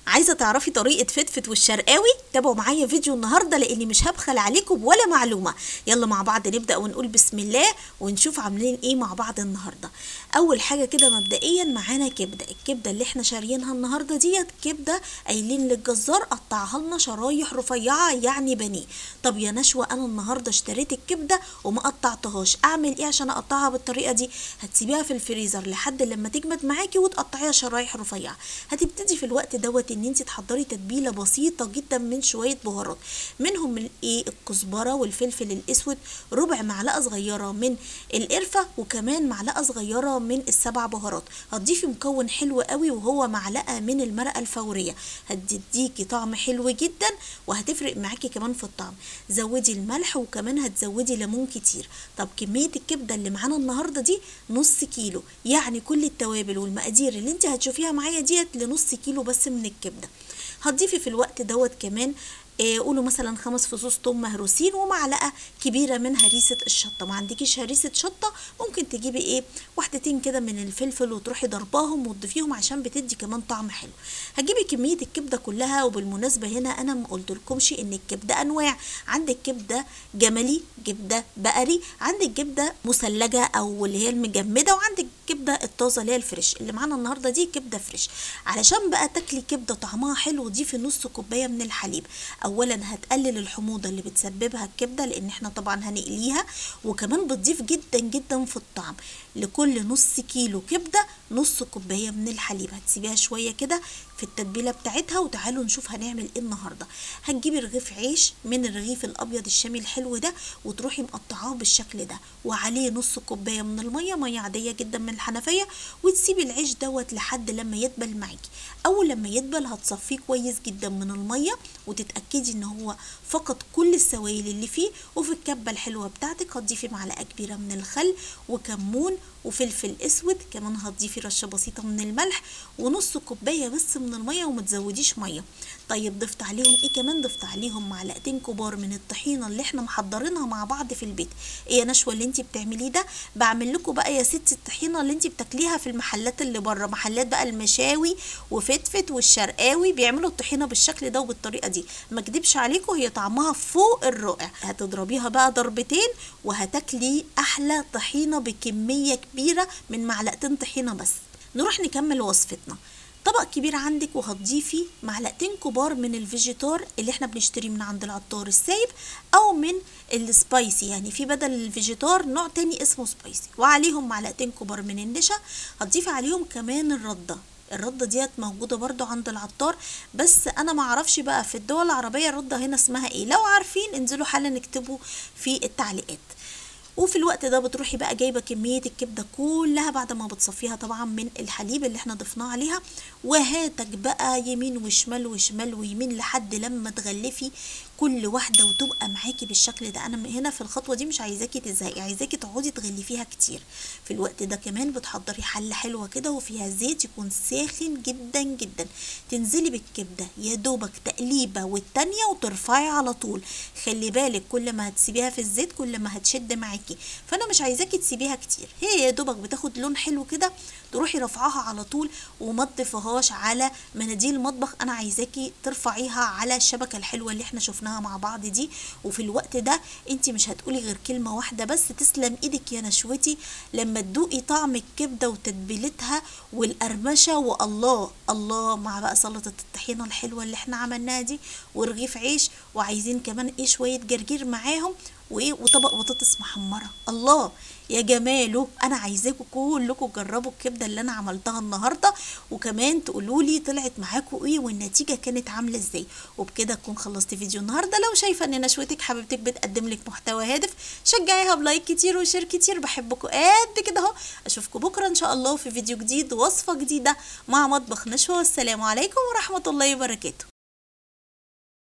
عايزه تعرفي طريقه فتفت والشرقاوي؟ تابعوا معايا فيديو النهارده لاني مش هبخل عليكم ولا معلومة. يلا مع بعض نبدا ونقول بسم الله ونشوف عاملين ايه مع بعض النهارده. اول حاجة كده مبدئيا معانا كبده، الكبده اللي احنا شاريينها النهارده ديت كبده قايلين للجزار قطعها لنا شرايح رفيعة يعني بانيه. طب يا نشوى انا النهارده اشتريت الكبده وما قطعتهاش، اعمل ايه عشان اقطعها بالطريقة دي؟ هتسيبيها في الفريزر لحد لما تجمد معاكي وتقطعيها شرايح رفيعة. هتبتدي في الوقت دوت ان انت تحضري تتبيله بسيطة جدا من شوية بهارات، منهم الايه الكزبره والفلفل الاسود، ربع معلقه صغيرة من القرفه، وكمان معلقه صغيرة من السبع بهارات. هتضيفي مكون حلو قوي وهو معلقه من المرقه الفورية، هتديكي طعم حلو جدا وهتفرق معاكي كمان في الطعم. زودي الملح وكمان هتزودي ليمون كتير. طب كمية الكبده اللي معانا النهارده دي نص كيلو، يعني كل التوابل والمقادير اللي انت هتشوفيها معايا ديت لنص كيلو بس من الكبده. هتضيفي في الوقت دوت كمان قولوا مثلا 5 فصوص توم مهروسين ومعلقة كبيرة من هريسه الشطه. ما عندكيش هريسه شطه ممكن تجيبي ايه واحدتين كده من الفلفل وتروحي ضرباهم وتضيفيهم عشان بتدي كمان طعم حلو. هتجيبي كمية الكبده كلها. وبالمناسبة هنا انا ما قلتلكمش ان الكبده انواع، عندك كبده جملي، كبده بقري، عندك كبده مثلجه او اللي هي المجمده، وعندك كبده الطازه اللي هي ال fresh. اللي معانا النهارده دي كبده fresh. علشان بقى تاكلي كبده طعمها حلو ضيفي نص كوباية من الحليب. اولا هتقلل الحموضة اللي بتسببها الكبده لان احنا طبعا هنقليها، وكمان بتضيف جدا جدا في الطعم. لكل نص كيلو كبده نص كوباية من الحليب. هتسيبيها شوية كده في التتبيله بتاعتها. وتعالوا نشوف هنعمل ايه النهارده. هتجيبي رغيف عيش من الرغيف الابيض الشامي الحلو ده وتروحي مقطعاه بالشكل ده، وعليه نص كوباية من المية، مية عادية جدا من الحنفية، وتسيبي العيش دوت لحد لما يدبل معاكي. اول لما يدبل هتصفيه كويس جدا من المية وتتاكدي ان هو فقد كل السوائل اللي فيه. وفي الكبه الحلوة بتاعتك هتضيفي معلقه كبيرة من الخل وكمون وفلفل اسود، كمان هتضيفي رشه بسيطة من الملح ونص كوباية بس من المية وما تزوديش مية. طيب ضفت عليهم ايه كمان؟ ضفت عليهم معلقتين كبار من الطحينه اللي احنا محضرينها مع بعض في البيت. ايه يا نشوى اللي انت بتعمليه ده؟ بعمل لكم بقى يا ستي الطحينه اللي انت بتاكليها في المحلات اللي بره، محلات بقى المشاوي وفتفت والشرقاوي بيعملوا الطحينه بالشكل ده وبالطريقه دي. ما اكدبش عليكم هي طعمها فوق الرائع. هتضربيها بقى ضربتين وهتاكلي احلى طحينه بكمية كبيرة من معلقتين طحينه بس. نروح نكمل وصفتنا. طبق كبير عندك وهتضيفي معلقتين كبار من الفيجيتار اللي احنا بنشتريه من عند العطار السايب او من ال spicy، يعني في بدل الفيجيتار نوع تاني اسمه spicy، وعليهم معلقتين كبار من النشا. هتضيفي عليهم كمان الردة. الردة ديت موجودة برضو عند العطار، بس انا معرفش بقى في الدول العربية الردة هنا اسمها ايه، لو عارفين انزلوا حالا اكتبوا في التعليقات. وفي الوقت ده بتروحي بقى جايبه كمية الكبده كلها بعد ما بتصفيها طبعا من الحليب اللي احنا ضفناه عليها، وهاتك بقى يمين وشمال وشمال ويمين لحد لما تغلفي كل واحدة وتبقى معاكي بالشكل ده. انا هنا في الخطوة دي مش عايزاكي تزهقي، عايزاكي تقعدي تغلفيها كتير. في الوقت ده كمان بتحضري حله حلوة كده وفيها زيت يكون ساخن جدا جدا، تنزلي بالكبده يا دوبك تقليبه والتانية وترفعي على طول. خلي بالك كل ما هتسيبيها في الزيت كل ما هتشد معاكي، فانا مش عايزاكي تسيبيها كتير. هي يا دوبك بتاخد لون حلو كده تروحي رفعها على طول وما تضيفيهاش على مناديل المطبخ، انا عايزاكي ترفعيها على الشبكة الحلوة اللي احنا شفناها مع بعض دي. وفي الوقت ده انت مش هتقولي غير كلمة واحدة بس، تسلم ايدك يا نشوتي لما تدوقي طعم الكبده وتتبيلتها والقرمشه، والله الله، مع بقى سلطة الطحينه الحلوة اللي احنا عملناها دي ورغيف عيش، وعايزين كمان ايه شوية جرجير معاهم وايه وطبق بطاطس محمرة. الله يا جماله. انا عايزاكم كلكم تجربوا الكبده اللي انا عملتها النهارده، وكمان تقولوا لي طلعت معاكم ايه والنتيجة كانت عامله ازاي. وبكده اكون خلصت فيديو النهارده. لو شايفه ان نشوتك حبيبتك بتقدم لك محتوى هادف شجعيها ب like كتير و share كتير. بحبكم قد كده اهو. اشوفكم بكره ان شاء الله في فيديو جديد وصفه جديدة مع مطبخ نشوى. والسلام عليكم ورحمة الله وبركاته.